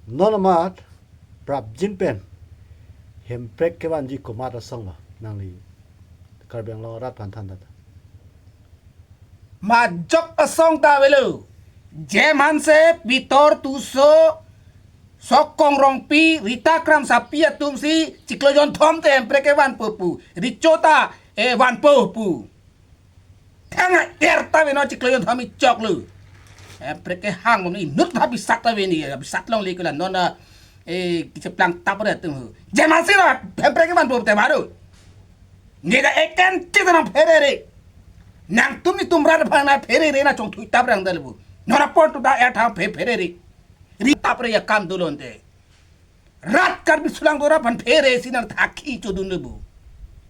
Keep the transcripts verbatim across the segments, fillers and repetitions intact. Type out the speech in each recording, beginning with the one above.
Non amat prapjin pen hemprek kevanji komat asong ma nangli Karbi Anglong arat aphan than than. Majok asong ta avelo. Jem Hanse, Pitor Tisso, Sokong Rongpi, Rita Kramsapi atumsi chiklo jonthom te hemprek kevanpo pu. Recho ta, eh, vanpo pu. Thang er ta avelo chiklo jonthom choklo. Hemprek kehang bom inut ha bisat ta aveni, bisat longle ko la non, eh, kacheplang tap re atum ho. Jem Hanse lo hemprek kevanpo te baru. Nida eken chita nangphere re. Nangtum netum rat aphan nangphere re, nangchongthui tap rang dal bu. Non apor tu da er thang phe phere re. Ri tap re akam dolo ante. Rat Karbi sulang do rat aphan phere si nangthakhi chodun le bu.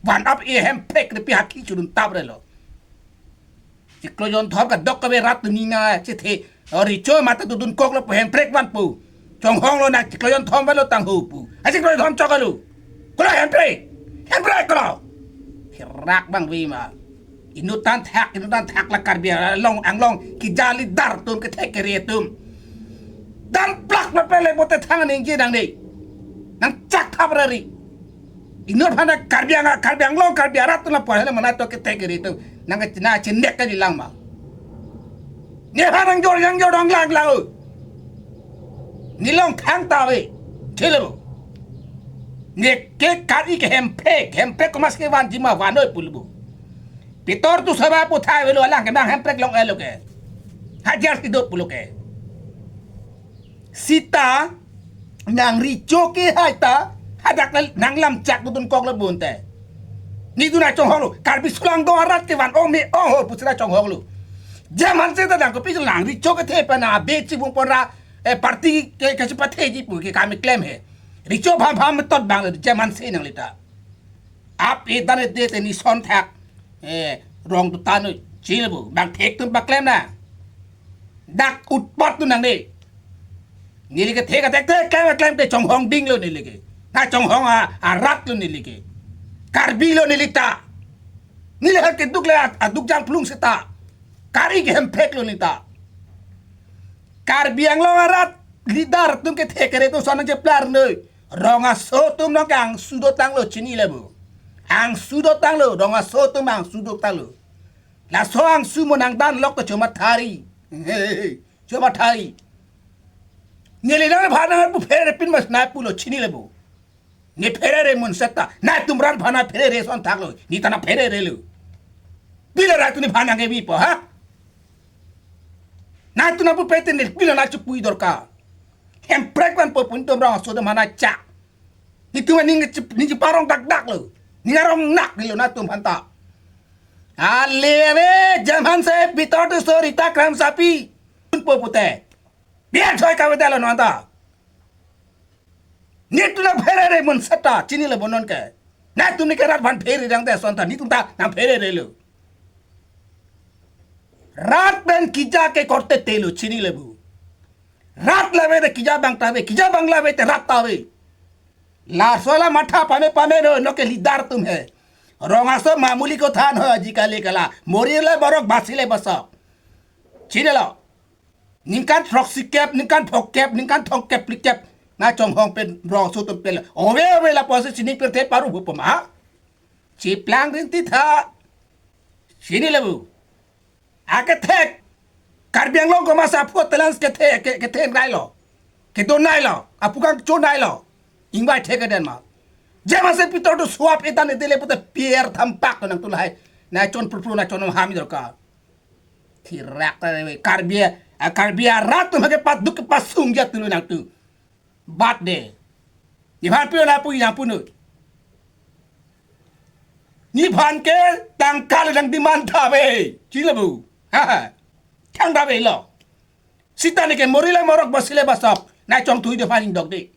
Van ap e hemprek re pi hakhi chodun tap re lo. Chiklo jonthom kadokave rat tu nina chethe. Ori cho mata dodun koklo pu hemprek vanpo. Chonghong lo nang chiklo jonthom vanlo tangho pu. A chiklo jonthom chok alo. Kola hemprek. Hemprek kola. Hirak bang vi ma. Inut tangthak, inut tangthak la Karbi Anglong, Anglong kejali dar atum kethe kere atum. Damplak ma pele pote thang ningje nang de. Nangchak thap rari. Inut aphan Karbi Ang-, Karbi Anglong, Karbi arat tu lapu hela mana to kethe kere atum. Nang ke na chenek ka dilang ma. Nephan nangjor nangjor dong lang lang o. Nelong thang ta ave. Chelo. Neke kari ke hemprek, hemprek komat kevanji ma vanoi pu le bu. Pitor Tisso ba pu thai avelo alang ke nang hemprek long elo ke. Hajar si do pulo ke. Sita nang recho ke hai ta hadak nang lamchak dodun koklo bu ante. Netum nangchonghong lo, Karbi sulang do arat kevan ong me ong ho pusi nangchonghong lo. Jem Hanse ta nang kopi nang recho kethe pen nang abe chibung pon ra, eh, party ke kachepathe ji pu ke kami klem he. Recho bham bham metot bang le Jem Hanse nangli ta. Ap e dan e de te ni son thak. Eh, rong tu tanu chil bu. Bang thek tum paklem na. Dak utpat tu nang de. Neli kethe katek te klem klem ke chonghong ding lo neli ke. Nangchonghong a, arat lo neli ke. Karbi lo neli ta. Neli ha keduk le a, aduk jang plung seta. Kari ke hemprek lo neli ta. Karbi Anglong arat leader atum kethe kere atum son nangcheplar noi. Rong aso atum nang ke angsu dotang lo chini le bu. Angsu dotang lo, rong aso atum angsu dotang lo. Laso angsu mo nangdan lok to choma thari. Choma thari. Neli nangphan nangpu phere pin mas nangpulo chini le bu. Nephere re mun seta. Netum rat aphan nangphere re son thak lo. Neta nangphere re lo. Bila rat nephan nangkevipo ha? Netum nangpu pete ne bila nangchepui dorkar. Hemprek vanpo pu netum rong aso atum aphan nangchak. Netum ning chep-, ning cheparong dak dak lo. Ning arong nak lo netum aphan ta. Ale ave Jem Hanse, Pitor Tisso, Rita Kramsapi. Vanpo pute. Biar choi kavedetlo non ta. Netum nangphere re mun seta chini le bu non ke. Netum ne ke rat aphan phere dang de son ta netum ta nangphere re lo. Rat pen kija ke korte te lo chini le bu. Rat la ave de kija bang ta ave, kija bang la ave te rat ta ave. Laso la matha pame pame ro, no ke leader atum he. Rong aso mamuli ko than ho ajikali kala. Mori le borok basi le bosok. Chini lo. Ningkan throksi kep, ningkan phok kep, ningkan thong kep phli kep. Nangchonghong pen rong aso atum pen. Ove ove lapusi chini pirthe paru bu poma. Chiplang rinti tha. Chini le bu. Akethek. Karbi Anglong komat aphu talents kethe, ke, kethe nai lo. Kedo nai lo. Aphu kangcho nai lo. Ingvai thek den ma. Jem Hanse Pitor Tisso ap e dan e de le pute pier thampak nangtum lahai. Nangchon pru pru nangchon ham dorkar. Thirak ta ave Karbi, a Karbi arat atum ke paduk ke pasung ja tulu nangtum. Bat de. Nephan pilo nangpu nangpu nu. Nephan ke tangka le nang demand ta ave. Chini le bu. Ha ha. Thang ta avelo. Sita ne ke mori le morok basi le bosok. Nangchongthui atum aphan ning dok de.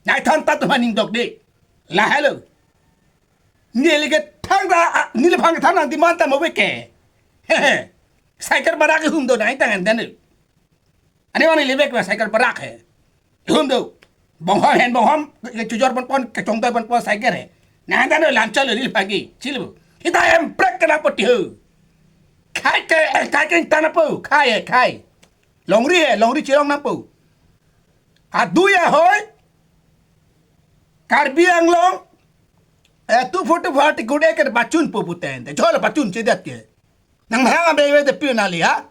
Nangthan ta atum aphan ning dok de. Lahelo. Neli ke thang ta, a, neliphan ke thang nang demand ta mo ave ke. He he. Cycle barak ke hum do nang tang den. Ani wani lebek ba cycle barak he. Hum do. Bonghom hen bonghom, ke chujor pon pon, kechongdoi pon pon cycle he. Nang dan lo lamchal lo neli pagi. Chini le bu. Hita hemprek ke nangpo ti ho. Khai ke, eh, khai ke than nangpo. Khai he, khai. Longri he, longri chirong nangpo. Adui ahoi. Karbi Anglong. Eh, tu photo photo kude ke pachun pu puten. Te jol pachun chedat ke. Nang hang abe te pi nali ha.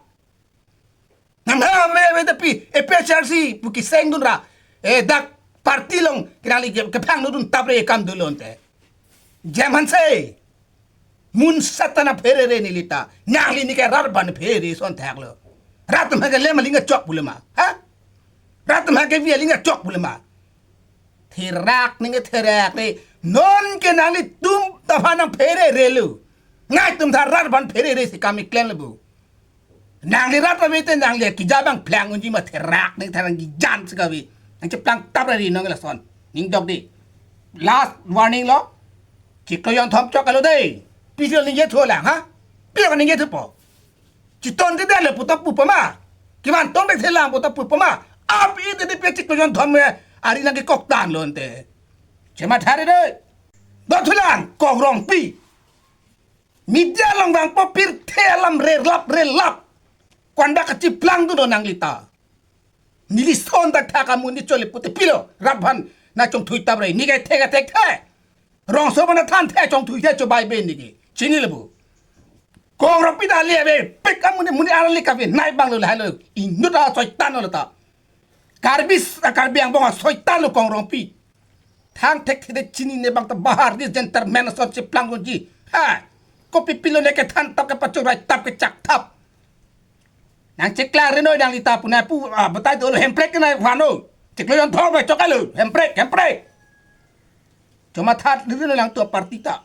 Nang hang abe te pi. A P H L C pu keseng dun ra. Eh, dak party along ke nali ke, kephang dun tapre kam dun lonte. Jeman se. Mun Satan apherere nelita. Nangli neke rat aphan phere son thaklo. Rat ma ke lem aling chok pule ma. Ha? Rat ma ke vi aling chok pule ma. Therak neke therak re. Non ke nanglitum ta aphan nangpherere lo. Nangtum ta rat aphan pherere si kam iklen lo bu. Nangli rat ave te nangli kija bang plang unji ma therak neke therak kijan si kave. Nang cheplang tap ra ri nong lason. Ning dok di. Last warning lo. Chiklo jonthom chok alo dei. Pisi ningje thu lang ha? Pisi ningje thupo. Chiton te dale puta pupa ma. Kevan ton te thelang puta pupa ma. Api te te pe chiklo jonthom me. Ari nang kekok tan lonte. Chematha re dei. Dothulang Kong Rongpi. Media along vangpo pirthe alam relap relap. Ko-an dak kachiplang dunlo nanglita. Neli son dak thak amun ni chole pute pilo. Rat aphan nangchongthui tap re. Neke thek thek the. Rongso mana than the chongthui the chobai be neke. Chinilo bu. Kong Rongpi ta le ave. Pek amun ni mun ni arli kave. Nai bang lo lahai lo. Inut a soitan lo ta. Karbi s-, Karbi Anglong asoitan lo Kong Rongpi. Thang thek thek chinine bang ta bahar di gentleman ason cheplang unji. Ha. Kopi pilo neke than tap kepachor rai tap kechak thap. Nang cheklang ri noi nanglita pu nang pu, ah, batai dolo hemprek ke nang vano. Chiklo jonthom bai chok alo hemprek, hemprek. Chomatha ri noi nangtum aparty ta.